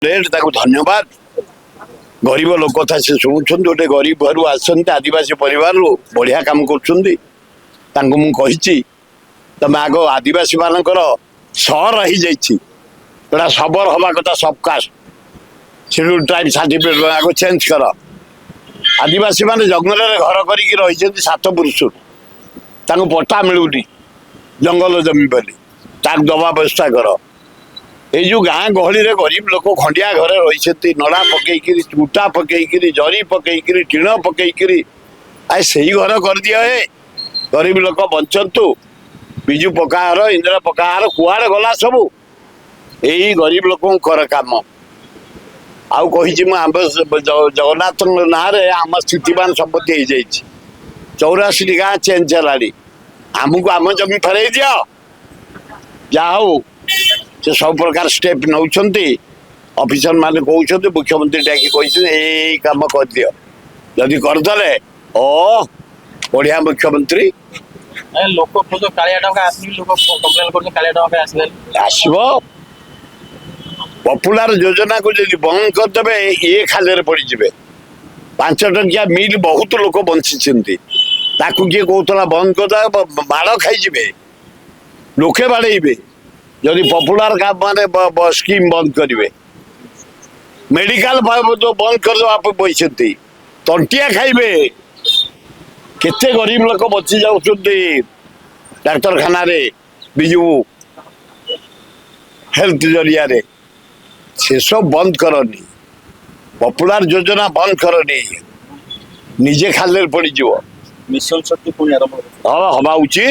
ତାକୁ ଧନ୍ୟବାଦ। ଗରିବ ଲୋକ କଥା ସେ ଶୁଣୁଛନ୍ତି। ଗୋଟେ ଗରିବ ଘରୁ ଆସନ୍ତି, ଆଦିବାସୀ ପରିବାରରୁ, ବଢ଼ିଆ କାମ କରୁଛନ୍ତି। ତାଙ୍କୁ ମୁଁ କହିଛି, ତମେ ଆଗ ଆଦିବାସୀ ମାନଙ୍କର ସହର ହେଇଯାଇଛି, ଏଟା ଶବର ହବା କଥା, ସବକାଷ୍ଟ ସିଡ୍ୟୁଲ ଟ୍ରାଇବ୍ ସାର୍ଟିଫିକେଟ୍ ଆଗ ଚେଞ୍ଜ କର। ଆଦିବାସୀ ମାନେ ଜଙ୍ଗଲରେ ଘର କରିକି ରହିଛନ୍ତି ସାତ ପୁରୁଷରୁ, ତାଙ୍କୁ ପଟ୍ଟା ମିଳୁନି ଜଙ୍ଗଲ ଜମି ବୋଲି, ତାକୁ ଦବା ବ୍ୟବସ୍ଥା କର। ଏଇ ଯୋଉ ଗାଁ ଗହଳିରେ ଗରିବ ଲୋକ ଖଣ୍ଡିଆ ଘରେ ରହିଛନ୍ତି, ନଡ଼ା ପକେଇକିରି, କୁଟା ପକେଇକିରି, ଜରି ପକେଇକିରି, ଟିଣ ପକେଇକିରି, ଆ ସେଇ ଘର କରିଦିଅ ହେ, ଗରିବ ଲୋକ ବଞ୍ଚନ୍ତୁ। ବିଜୁ ପକ୍କା ଘର, ଇନ୍ଦିରା ପକ୍କା ଘର କୁଆଡ଼େ ଗଲା ସବୁ? ଏଇ ଗରିବ ଲୋକଙ୍କର କାମ। ଆଉ କହିଛି ମୁଁ, ଆମ୍ବ ଜଗନ୍ନାଥଙ୍କ ନାଁରେ ଆମ ସ୍ଥିତିବାନ ସମ୍ପତ୍ତି ହେଇଯାଇଛି, 84ଟି ଗାଁ ଚେଞ୍ଜ ହେଲାଣି, ଆମକୁ ଆମ ଜମି ଫେରେଇ ଦିଅ। ଯାହା ହଉ, ସେ ସବୁ ପ୍ରକାର ଷ୍ଟେପ୍ ନେଉଛନ୍ତି। ଅଫିସର ମାନେ କହୁଛନ୍ତି, ମୁଖ୍ୟମନ୍ତ୍ରୀ ଡାକି କହିଛନ୍ତି, ଏଇ ଏଇ କାମ କରିଦିଅ। ଯଦି କରିଦେଲେ, ଓ ବଢ଼ିଆ ମୁଖ୍ୟମନ୍ତ୍ରୀ। ଲୋକ ଖୋଜ କାଳିଆ ଟଙ୍କା ଆସିନି, ଲୋକ କମ୍ପ୍ଲେନ କରୁଛନ୍ତି, କାଳିଆ ଟଙ୍କା ଆସିଲାନି। ଆସିବ। ପପୁଲାର ଯୋଜନାକୁ ଯଦି ବନ୍ଦ କରିଦେବେ, ଇଏ ଖାଲିରେ ପଡ଼ିଯିବେ। 5 ଟଙ୍କିଆ ମିଲ୍, ବହୁତ ଲୋକ ବଞ୍ଚିଛନ୍ତି। ତାକୁ କିଏ କହୁଥିଲା ବନ୍ଦ କରିଦେବା, ମାଡ଼ ଖାଇଯିବେ, ଲୋକେ ବାଡ଼େଇବେ ଯଦି ପପୁଲାର ମାନେ ସ୍କିମ୍ ବନ୍ଦ କରିବେ। ମେଡିକାଲ ବନ୍ଦ କରିଦେବା ପାଇଁ ବସିଛନ୍ତି, ତଣ୍ଟିଆ ଖାଇବେ। କେତେ ଗରିବ ଲୋକ ବଞ୍ଚି ଯାଉଛନ୍ତି ଡାକ୍ତରଖାନାରେ ବିଜୁ ହେଲ୍ଥ ଜରିଆରେ। ସେସବୁ ବନ୍ଦ କରନି, ପପୁଲାର ଯୋଜନା ବନ୍ଦ କରନି, ନିଜେ ଖାଲିରେ ପଡ଼ିଯିବ। ମିଶନ ଶକ୍ତି ପୁଣି ଆରମ୍ଭ ହେବ। ହଁ, ହବା ଉଚିତ।